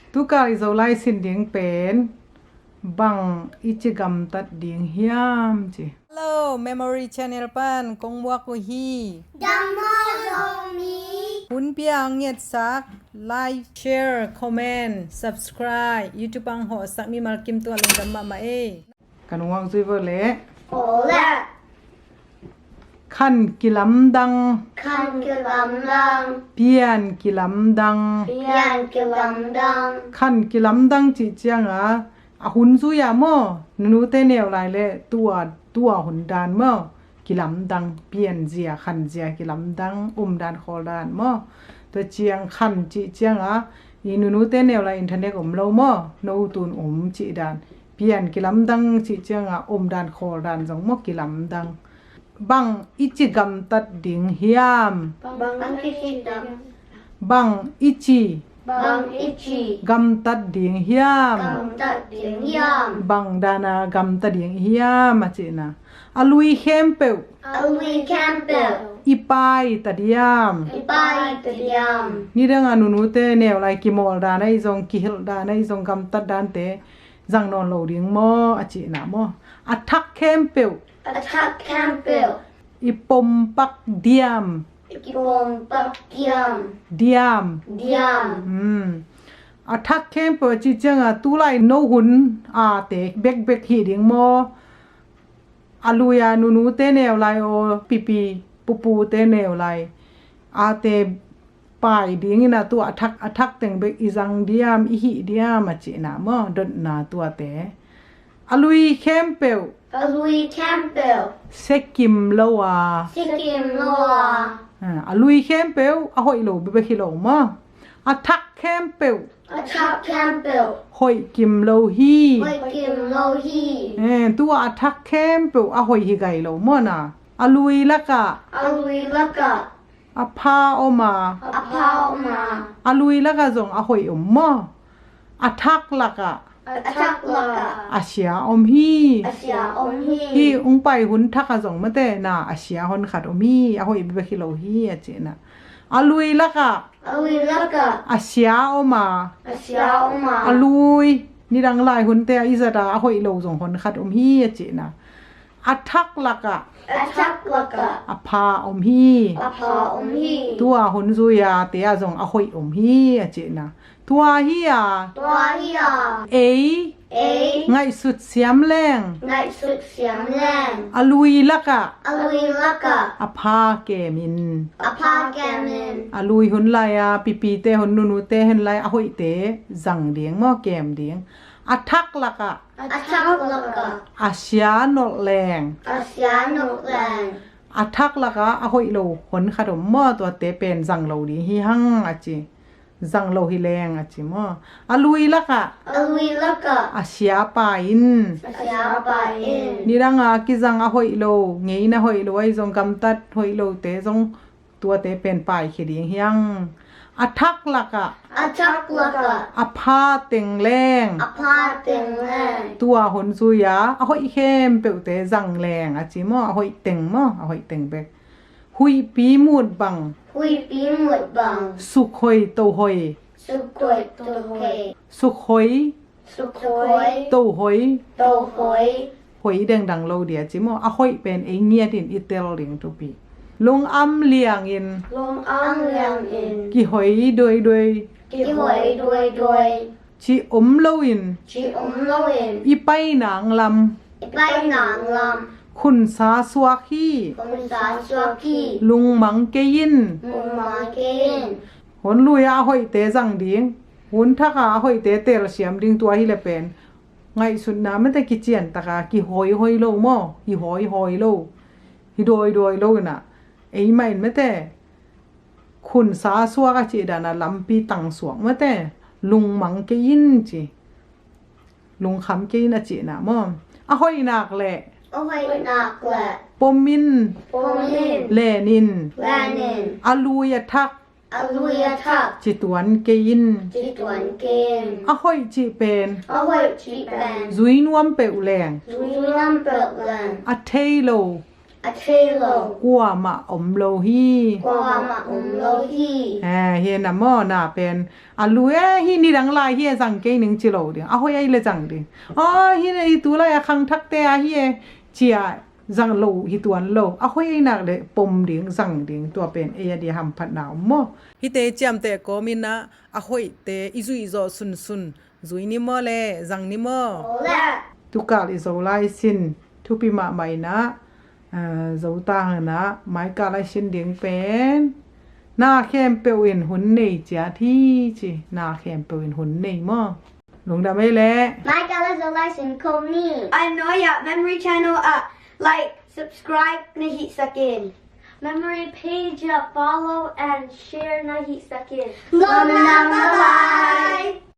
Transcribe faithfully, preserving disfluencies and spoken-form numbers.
Tukal i Zolai sin ding pen bang i ci gamtat ding hiam ci. Hello, Memory Channel pan kong muak uh hi. Dam maw Zomi? Hun pia ang ngetsak, like, share, comment, subscribe, YouTube ang hawhsak mimal kim tua lungdam mahmah ei. Kan uang zui vo le. Aw le. Khan kilamdang. Khan kilamdang. Pian kilamdang. Pian kilamdang. Khan kilamdang cih cianga a hun zui-a maw, nunute neu lai le tua, tua hun dan maw, kilamdang, pianzia khanzia kilamdang, umdan khawldan maw. Tua ciang khan cih cianga i nunute neu lai internet om lo maw, no tun um cih dan, pian kilamdang cih cianga umdan khawldan zong maw kilamdang. Bang i ci gamtat ding hiam? Bang i ci dam? Bang i ci. Bang i ci. Gamtat ding hiam? Gamtat ding hiam? Bang dana gamtat ding hiam a cihna. A lui khempeuh. A lui khempeuh. I pai ta diam? I pai ta diam? Nidanga nunute neu lai kimawl dana i zong kihilh dana i zong gamtat dante zang nawn lo ding maw a cihna maw. A thak khempeuh. A thak khempeuh. I pompak diam? I pompak diam? Diam. Diam. Hmm. A thak khempeuh a cih cianga tulai no hun a te bekbek hi ding maw. A lui-a nunute neu lai aw pipi pupute neu lai a te pai dingin a tua a thak, a thak teng bek i zang diam, i hih diam a cihna maw, dotna tuate. A lui khempeuh. A lui khempeuh. Sekim lo a. Sekim lo a. A lui khempeuh a hoih lo bek hi lo maw. A thak khempeuh. A thak khempeuh. Hoih kim lo hi. Hoih kim lo hi. Tua a thak khempeuh a hoih hi gai lo maw na. A lui lakah. A lui lakah. A pha om a. A pha om a. A lui lakah zong a hoih om maw? A thak lakah. A thak lakah. A sia om hi. A sia om hi. Hi ung pai hun thakah zong mate na a sia hon khat om hi. A hoih bek hi lo hi a cihna. A lui lakah. A lui lakah. A sia om a. A sia om a. A lui nidang lai hunte a i zata a hoih lo zong hon khat om hi a cihna. A thak lakah. A thak lakah. A pha om hi. A pha om hi. Tua hun zui-a te ah zong a hoih om hi a cihna. Tua hi a. Tua hi a. Ei. Ei. Ngaihsut siam leng. Ngaihsut siam leng. A lui lakah. A lui lakah. A pha kemin. A pha kemin. A lui hun lai-a pipite hun nunute hun lai a hoihte zang ding maw kem ding. A thak lakah. A thak lakah. A sia nolh leng. A sia nolh leng. A thak lakah a hoih lo hon khat om maw, tuate pen zang lo ding hi hang a ci. Zang lo hi leng a ci maw. A lui lakah. A lui lakah. A sia pai in. A sia pai in. Nidanga kizang a hoih lo, ngeina hoih lo ahi zong gamtat hoih lote zong tuate pen paikhia ding hi hang. A thak lakah. A thak lakah. A pha teng leng. A pha teng leng. Tua hun zui-a a hoih khempeuhte zang leng a ci maw, a hoih teng maw, a hoih teng bek. Huihpi mut bang. Huihpi mut bang. Sukhoi tohoi. Sukhoi tohoi. Sukhoi. Sukhoi. Tohoi. Tohoi. Hoi dengdang lo dia ci maw. A hoih pen ei ngiatin i tel ding thupi. Lungam liangin. Lungam liangin. Kihoi duaiduai. Kihoi duaiduai. Ci om loin. Ci om loin. I pai nang lam. I pai nang lam. Khunsa suak hi. Khunsa suak hi. Lungmang kei in. Lungmang kei in. Hun lui-a a hoihte zang ding. Hun thak a a hoihte telsiam ding tua hi le pen. Ngaihsutna mate kician taka kihoihoi lo maw. Hi hoihoi lo. Hi duaiduai lo ina. Ei mah in mate. Khunsa suak a cih dana lampi tang suak mate. Lungmang kei in ci. Lungkham kei in a cihna maw. A hoih nak leh. A hoih nak leh. Pom in. Pom in. Len in. Len in. A lui a thak. A lui a thak. Ci tuan kei in. Ci tuan kei in. A hoih cih pen. A hoih cih pen. Zui nuam peuh leng. Zui nuam peuh leng. A thei lo. A thei lo. Kuamah om lo hi. Kuamah om lo hi. Eh, hi na maw, na pen a lui e, hi nidang lai hi e, zang kei ning ci lo ding. A hoih ei le zang ding. Oh, hi na, hi tu lai a khangthakte a hi e, cia zang lo hi tuan lo. A hoih ei nak le pom ding, zang ding. Tua pen ei a dia hamphatna om maw. Hihte ciamteh kawmin ah a hoihte i zuih zawh sunsun zui ni maw le zang ni maw? Aw le. Tukal i Zolai sin thupi mahmah in ah, eh, Zotang in ah maikal a i sin ding pen na khempeuh in hun nei ciat hi ci, na khempeuh in hun nei maw? Lungdam ei le. Maikal a Zolai sin khawm ni. Ai nawi ah Memory Channel ah like, subscribe na hihsak in. Memory page ah follow and share na hihsak in. Lungdam, bye bye.